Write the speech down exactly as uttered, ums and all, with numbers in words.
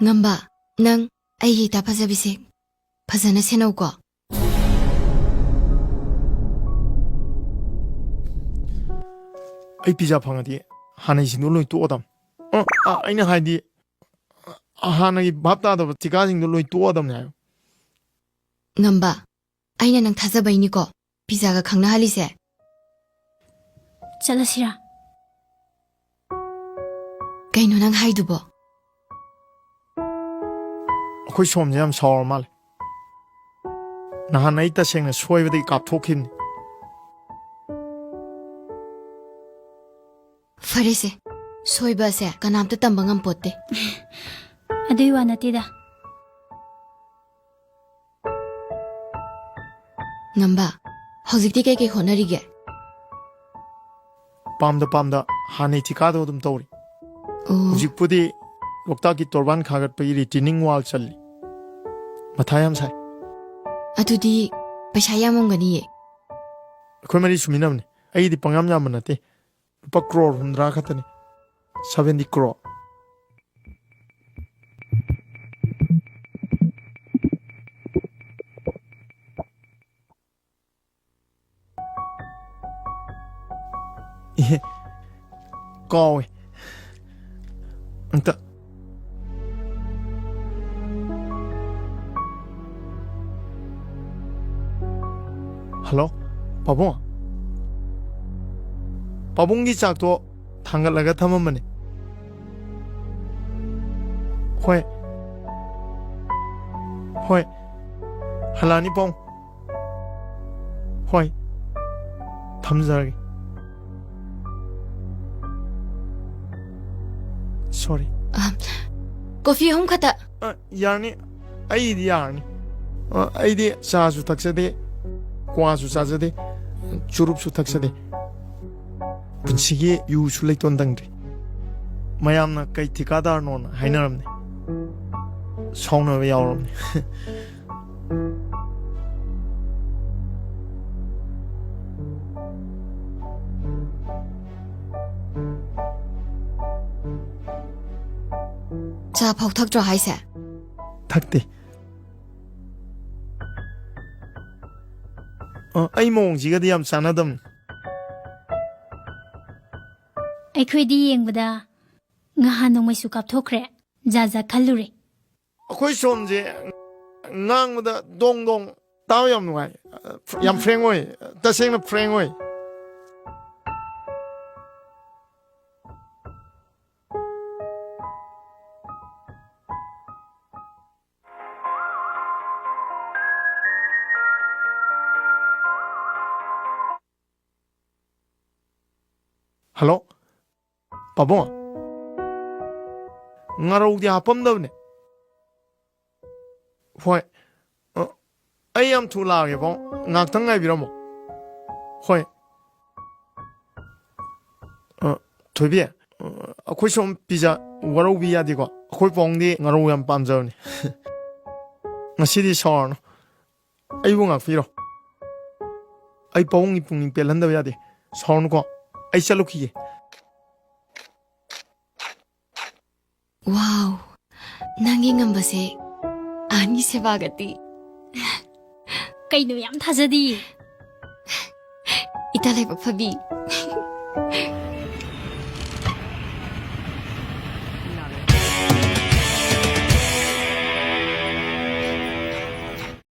ꯉꯝꯕ, ꯅꯪ ꯑꯩꯒꯤ ꯏꯇꯥ ꯐꯖꯕꯤꯁꯦ ꯐꯖꯅ ꯁꯦꯟꯅꯧꯀꯣ꯫ ꯑꯩ ꯄꯤꯖꯥ ꯐꯪꯉꯗꯤ ꯍꯥꯟꯅꯩꯁꯤꯡꯗꯣ ꯂꯣꯏ ꯇꯣꯛꯑꯗꯝ꯫ ꯑ, ꯑ, ꯑꯩꯅ ꯍꯥꯏꯗꯤ, ꯑ, ꯍꯥꯟꯅꯒꯤ ꯚꯥꯞ ꯇꯥꯗꯕ ꯊꯤꯀꯥꯁꯤꯡꯗꯣ ꯂꯣꯏ ꯇꯣꯛꯑꯗꯝꯅꯦ ꯍꯥꯏꯕ꯫ ꯉꯝꯕ, ꯑꯩꯅ ꯅꯪ ꯊꯥꯖꯕꯩꯅꯤꯀꯣ ꯄꯤꯖꯥꯒ ꯈꯪꯅꯍꯜꯂꯤꯁꯦ꯫ ꯆꯠꯂꯁꯤꯔꯥ? ꯀꯩꯅꯣ ꯅꯪ ꯍꯥꯏꯗꯨꯕꯣ? ꯑꯩꯈꯣꯏ ꯁꯣꯝꯁꯦ ꯌꯥꯝ ꯁꯥꯎꯔ ꯃꯥꯜꯂꯦ꯫ ꯅꯍꯥꯟ ꯑꯩ ꯇꯁꯦꯡꯅ ꯁꯣꯏꯕꯗꯒꯤ ꯀꯥꯞꯊꯣꯛꯈꯤꯕꯅꯤ꯫ ꯐꯔꯦꯁꯦ, ꯁꯣꯏꯕ ꯑꯁꯦ ꯀꯅꯥꯝꯇ ꯇꯝꯕ ꯉꯝꯄꯣꯠꯇꯦ꯫ ꯑꯗꯨꯏ ꯋꯥ ꯅꯠꯇꯦꯗ꯫ ꯉꯝꯕ, ꯍꯧꯖꯤꯛꯇꯤ ꯀꯩꯀꯩ ꯍꯣꯠꯅꯔꯤꯒꯦ? ꯄꯥꯝꯗ ꯄꯥꯝꯗ ꯍꯥꯟꯅꯩ ꯊꯤꯀꯥꯗꯣ ꯑꯗꯨꯝ ꯇꯧꯔꯤ꯫ ꯑꯣ꯫ ꯍꯧꯖꯤꯛꯄꯨꯗꯤ ꯂꯣꯛꯇꯥꯛꯀꯤ ꯇꯣꯔꯕꯥꯟ ꯈꯥꯒꯠꯄꯒꯤ retaining wall ꯆꯜꯂꯤ꯫ ꯃꯊꯥ ꯌꯥꯝ ꯁꯥꯏ꯫ ꯑꯗꯨꯗꯤ ꯄꯩꯁꯥ ꯌꯥꯝꯃꯝꯒꯅꯤꯌꯦ꯫ ꯑꯩꯈꯣꯏ ꯃꯔꯤ ꯁꯨꯃꯤꯟꯅꯕꯅꯦ꯫ ꯑꯩꯒꯤꯗꯤ ꯄꯪꯌꯥꯝ ꯌꯥꯝꯕ ꯅꯠꯇꯦ꯫ ꯂꯨꯄꯥ ꯀ꯭ꯔꯣꯔ ꯍꯨꯝꯗ꯭ꯔꯥ ꯈꯛꯇꯅꯤ꯫ Seventy crore꯫ ꯏꯍꯦ, ꯀꯥꯎꯋꯦ꯫ ꯑꯝꯇ꯫ ꯍꯜꯂꯣ, ꯄꯥꯕꯨꯡ? ꯄꯥꯕꯨꯡꯒꯤ ꯆꯥꯛꯇꯣ ꯊꯥꯡꯒꯠꯂꯒ ꯊꯝꯃꯝꯕꯅꯦ꯫ ꯍꯣꯏ꯫ ꯍꯣꯏ꯫ ꯍꯜꯂꯛꯑꯅꯤ, ꯄꯥꯕꯨꯡ꯫ ꯍꯣꯏ꯫ ꯊꯝꯖꯔꯒꯦ꯫ Sorry꯫ ꯑ, ꯀꯣꯐꯤ ꯑꯍꯨꯝ ꯈꯛꯇ꯫ ꯑ, ꯌꯥꯔꯅꯤ꯫ ꯑꯩꯗꯤ ꯌꯥꯔꯅꯤ꯫ ꯑ, ꯑꯩꯗꯤ ꯆꯥꯁꯨ ꯊꯛꯆꯗꯦ, ꯀ꯭ꯋꯥꯁꯨ ꯆꯥꯖꯗꯦ, ꯆꯨꯔꯨꯞꯁꯨ ꯊꯛꯆꯗꯦ꯫ ꯄꯨꯟꯁꯤꯒꯤ ꯌꯨꯁꯨ ꯂꯩꯇꯣꯟ ꯇꯪꯗ꯭ꯔꯤ꯫ ꯃꯌꯥꯝꯅ ꯀꯩ ꯊꯤꯀꯥꯗꯥꯔꯅꯣꯅ ꯍꯥꯏꯅꯔꯝꯅꯤ꯫ ꯁꯥꯎꯅꯕ ꯌꯥꯎꯔꯝꯅꯤ꯫ ꯆꯥ ꯐꯥꯎ ꯊꯛꯇ꯭ꯔꯣ ꯍꯥꯏꯁꯦ? ꯊꯛꯇꯦ꯫ ꯑ, ꯑꯩ ꯃꯑꯣꯡꯁꯤꯒꯗꯤ ꯌꯥꯝ ꯆꯥꯟꯅꯗꯕꯅꯤ꯫ ꯑꯩꯈꯣꯏꯗꯤ ꯌꯦꯡꯕꯗ ꯉꯍꯥꯟ ꯅꯣꯡꯃꯩꯁꯨ ꯀꯥꯞꯊꯣꯛꯈ꯭ꯔꯦ꯫ ꯖꯥꯠ ꯖꯥꯠ ꯈꯜꯂꯨꯔꯦ꯫ ꯑꯩꯈꯣꯏ ꯁꯣꯝꯁꯦ ꯉꯥꯡꯕꯗ ꯗꯣꯡ ꯗꯣꯡ ꯇꯥꯕ ꯌꯥꯝ ꯅꯨꯡꯉꯥꯏ꯫ ꯌꯥꯝ frank ꯑꯣꯏ꯫ ꯇꯁꯦꯡꯅ frank ꯑꯣꯏ꯫ ꯍꯜꯂꯣ? ꯄꯥꯕꯨꯡ? ꯉꯥꯔꯧꯗꯤ ꯍꯥꯞꯄꯝꯗꯕꯅꯦ꯫ ꯍꯣꯏ꯫ ꯑ, ꯑꯩ ꯌꯥꯝ ꯊꯨ ꯂꯥꯛꯑꯒꯦ, ꯄꯥꯕꯨꯡ꯫ ꯉꯥꯛꯇꯪ ꯉꯥꯏꯕꯤꯔꯝꯃꯣ꯫ ꯍꯣꯏ꯫ ꯑ, ꯊꯣꯏꯕꯤ, ꯑ, ꯑꯩꯈꯣꯏ ꯁꯣꯝ ꯄꯤꯖꯥ ꯋꯥꯔꯧꯕꯤ ꯌꯥꯗꯦꯀꯣ꯫ ꯑꯩꯈꯣꯏ ꯄꯥꯕꯨꯡꯗꯤ ꯉꯥꯔꯧ ꯌꯥꯝ ꯄꯥꯝꯖꯕꯅꯤ꯫ ꯉꯁꯤꯗꯤ ꯁꯥꯎꯔꯅꯨ꯫ ꯑꯩꯕꯨ ꯉꯥꯛꯄꯤꯔꯣ꯫ ꯑꯩ ꯄꯥꯕꯨꯡꯒꯤ ꯄꯨꯛꯅꯤꯡ ꯄꯦꯜꯍꯟꯗꯕ ꯌꯥꯗꯦ꯫ ꯁꯥꯎꯔꯅꯨꯀꯣ꯫ ꯑꯩ ꯆꯠꯂꯨꯈꯤꯒꯦ꯫ ꯋꯥꯎ, ꯅꯪꯒꯤ ꯉꯝꯕꯁꯦ ꯑꯍꯟꯒꯤ ꯁꯦꯕꯥꯒꯗꯤ꯫ ꯀꯩꯅꯣ ꯌꯥꯝ ꯊꯥꯖꯗꯤꯌꯦ꯫ ꯏꯇꯥ ꯂꯥꯏꯕꯛ ꯐꯕꯤ꯫